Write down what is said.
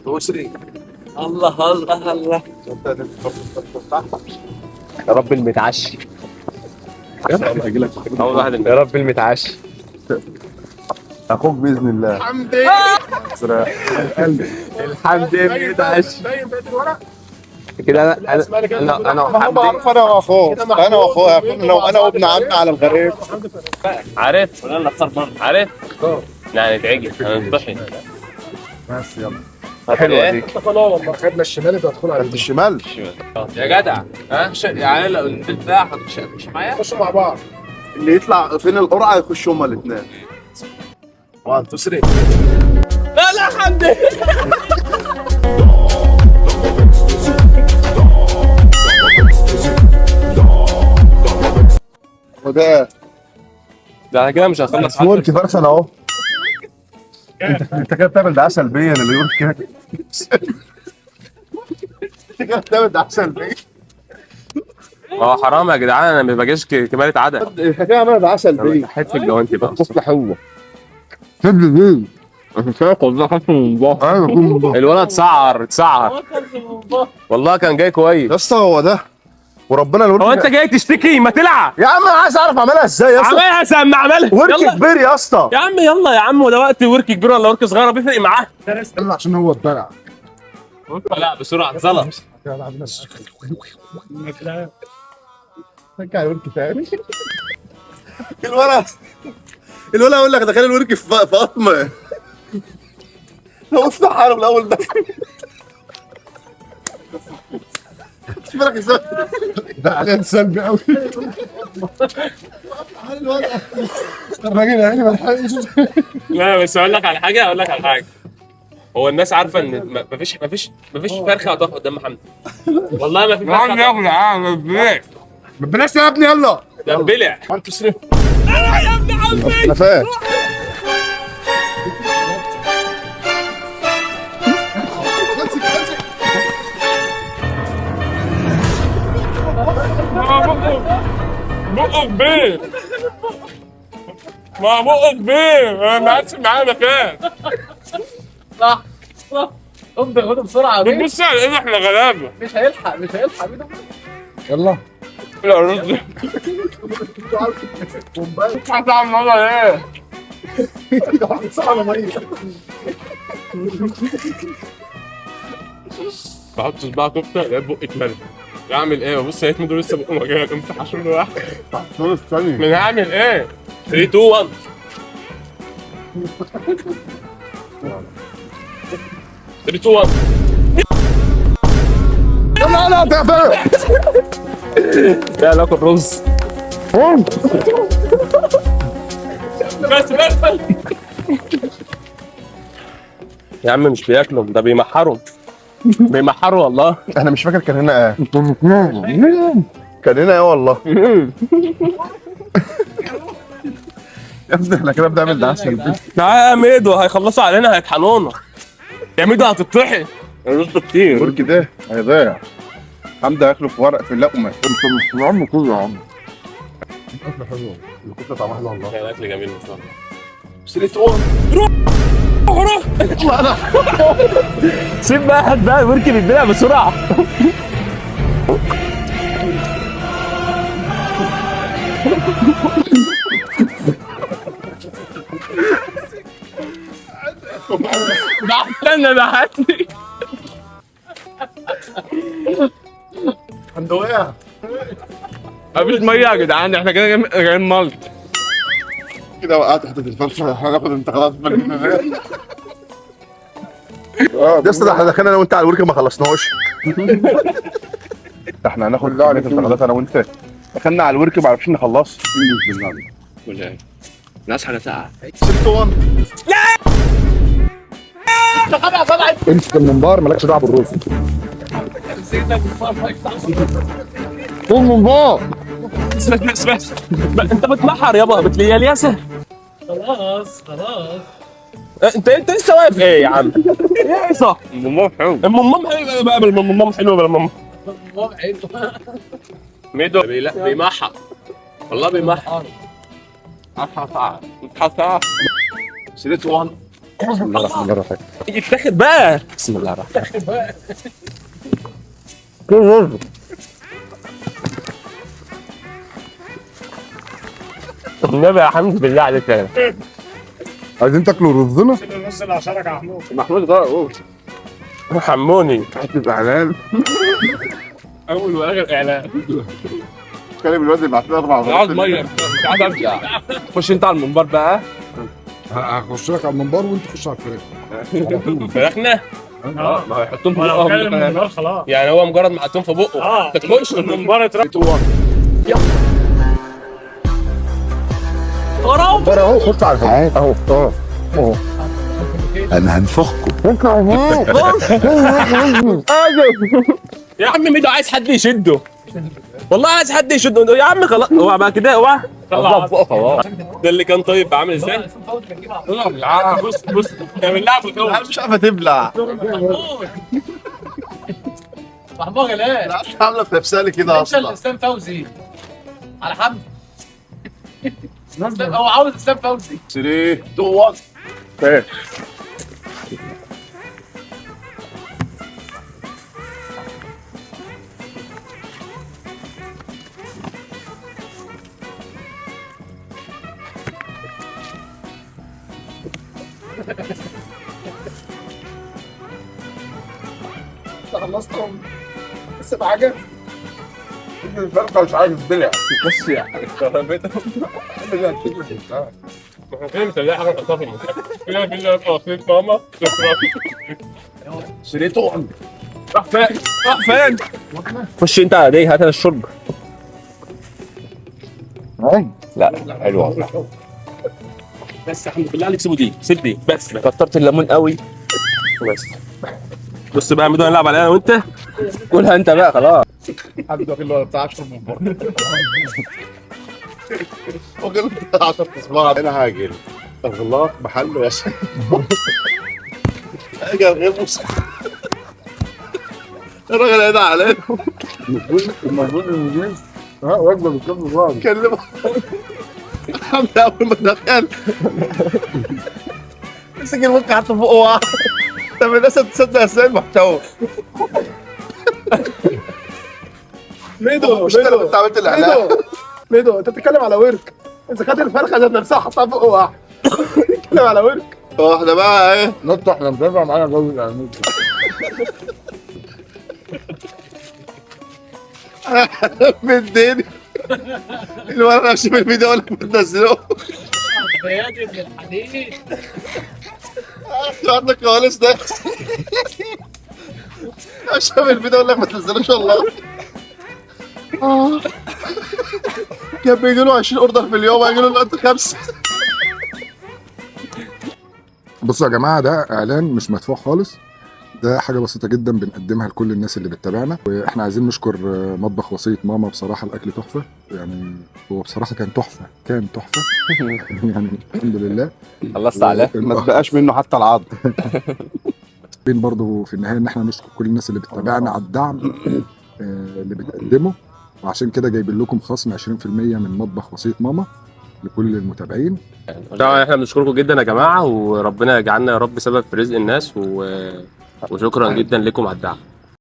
اسري. الله الله الله. يا رب المتعشي. اول واحد. يا رب المتعشي. اخوك باذن الله. حمدي الحمد المتعشي كده. انا انا انا ما هو وحمدي. معروف، انا واخوه، انا واخوه انا وابن عمي على الغريب. عارف ولا اختار برضه؟ عارف؟ لا هنتعجب، هنضحي. بس يلا. حلوة دي. خدنا الشمال، انت هتدخل على انت الشمال. يا جدع ها، يعني لو نزلت ده هتخش معايا؟ خشوا مع بعض. اللي يطلع فين القرعة يخشوا هما الاثنين. 1 2 3. لا لا حمدي. وده ده كده مش هنخلص. ورك فرخة انا اهو. انت كده بتعمل دعاية سلبية للي يقول كده. انت كده بتعمل دعاية سلبية. ما هو حرام يا جدعان، انا ما باجيش كمالة عدد. انت كده عامل دعاية سلبية. حتة في الجوانتي بقى. طفل حلوة. سيب لي انا شايف والله خدت من بعض. الولد اتسعر اتسعر والله، كان جاي كويس. يا اسطى هو ده وربنا الورك. هو انت جاي تشتكي؟ ما تلعب يا عم انا عايز اعرف اعملها ازاي يا اسطى. عملها زي ما عملها. ورك يلا كبير يا اسطى. يا عم، يلا يا عم، وده وقت ورك كبير ولا ورك صغيرة بيفرق معاه؟ يلا عشان هو اتبلع. لا بسرعة اتظلم. رجع الورك تاني. الولد الولد يقول لك دخل الورك في قطمه. لو افتح حاله من الاول ده. مش بالك ازاي؟ ده اعلان سلبي قوي. الراجل يا عيني ما لحقش. لا بس اقول لك على حاجة، اقول لك على حاجة. هو الناس عارفه ان مفيش فرخة هتقف قدام محمد. والله ما في فرخة هتقف. بلاش يا ابني، يلا. ده بلع. 1 2 3. انا فاهم. بقه كبير، ما بقه كبير، ما عادش معاه مكان. صح صح، امضي خده بسرعة. بتبص على ايه؟ احنا غلابة. مش هيلحق، مش هيلحق. يلا. لا رز هتعمل والله ايه؟ بحط صباع كفته لقيت بقي اتملى. اعمل ايه؟ ببص لقيت مدو لسه بقه مجال، قمت حشر له واحد. الثاني. من هعمل ايه؟ 3 2 1. 3 2 1. لا لا ده ده لا لا، اكل رز بس بس. يا عم مش بياكلوا ده، بيمحروا بيمحروا والله. انا مش فاكر كان هنا ايه. كان هنا ايه والله. يا ابني احنا كده بنعمل دعاية سلبية. تعالى يا ميدو، هيخلصوا علينا، هيطحنونا يا ميدو، هتطحن الرز كتير. الورك ده هيضيع. حمدي هياكله في ورق في اللقمة. انت مش عم كله يا عم. الاكل حلو، الكفتة طعمها حلو والله. كان اكل جميل بصراحة. 3 2 1. روح روح. سيب بقى، هات بقى الورك بيتبلع بسرعة. استنى ضحكني. عنده وقع. مفيش مية يا جدعان، احنا كده جايين مالت. كده وقعت حتة الفرشة، هناخد انتقادات من يا اسطى. ده احنا دخلنا انا وانت على الورك ما خلصناهوش. ده احنا هناخد لا عليك انتقادات انا وانت. دخلنا على الورك ما عرفناش نخلصه. ناس حاجة ساقعه. 3 1. امسك المنبار، مالكش دعوه بالرز. المنبار. بس بس بس انت بتمحر يابا، بتلاقيها الياسه. خلاص خلاص. انت لسه واقف ايه يا عم؟ ايه صح؟ الممبار حلو. الممام حلو بقى، بالممام حلو بالممام. الموضوع حلو. ميدو بيمحر والله بيمحر. ساقعه. 3 2 1. بسم الله الرحمن الرحيم. يتاخد بقى. بسم الله الرحمن الرحيم. كل رز. النبي يا حمد بالله عليك يا جدع. عايزين تاكلوا رزنا؟ الرز اللي عشرك يا محمود. محمود ده حموني حتة اعلان. اول واخر اعلان. كلم الواد اللي بعت لنا 4 انا عاوز مية، مش عايز ارجع. خش انت على المنبر بقى. هخش لك على المنبر وانت خش على الفراخ. فراخنا؟ اه ما هو يحطهم في ما لو بقهم. كلم المنبر خلاص. يعني هو مجرد ما حطهم في بقه اه تاكلش المنبر اترفع. المنبر اهو، خش على الفراخ اهو اهو اهو. انا هنفخكم. يا عم ميدو عايز حد يشده، والله عايز حد يشده يا عم. خلاص اوعى بقى كده، اوعى. خلاص. ده اللي كان طيب عامل ازاي؟ بص بص احنا بنلعب الجو. مش عارفه تبلع. محمود غلاب. مش عامله في نفسها لي كده انت اصلا. الاسلام فوزي على حمد. هو عاوز اسلام فوزي. 3 2 1. خلصتهم لسه بحاجة؟ الفرخه مش عارف تبلع بس يعني احنا كده مش هنلاقي حاجة نحطها في المنتج كده. في وصية ماما. شكرا. 3 2 1. راح فين؟ راح فين؟ خش انت على دي، هات انا الشرب. لا حلوة. بس يا حمد بالله عليك سيبوا دي، سيب دي بس. كترت الليمون قوي. بس بص بقى يا ميدو، هنلعب على انا وانت. كلها انت بقى خلاص. حد واخد له بتاع 10 منبر. واخد بتاع 10 اصبع. انا هاجل اغلاق محل وصل. اجل غير مصر. الراجل هيدعي علينا. المفروض ان وجبة بتكمل بعض. كلمة الحمد اول ما دخل مسك الورك حطه فوق واحد. طب الناس هتصدق ازاي المحتوى؟ ميدو مش انت اللي كنت عملت الاعلان؟ ميدو انت بتتكلم على ورك. اذا كانت الفرخه ذات نفسها حطها فوق واحد. بتتكلم على ورك. اه احنا بقى ايه؟ نط، احنا متابع معانا جو الاعلانات. من الدنيا الولد ماشي في الفيديو ولا بتنزله. بيادي من الحديد. عندك خالص ده. عشان الفيديو اقول لك ما تنزلوش والله. كان بيجي له 20 order في اليوم، هيجي له دلوقتي 5. بصوا يا جماعة، ده اعلان مش مدفوع خالص، ده حاجة بسيطة جدا بنقدمها لكل الناس اللي بتتابعنا. واحنا عايزين نشكر مطبخ وصية ماما، بصراحة الاكل تحفة، يعني هو بصراحة كان تحفة، كان تحفة يعني الحمد لله. خلصت على ما تبقاش منه حتى العض. بين برضو في النهاية ان احنا نشكر كل الناس اللي بتتابعنا على الدعم اللي بتقدمه، وعشان كده جايبين لكم خصم 20% من مطبخ وصية ماما لكل المتابعين. طبعا احنا بنشكركم جدا يا جماعة، وربنا يجعلنا يا رب سبب في رزق الناس، وشكرا جدا لكم على الدعم.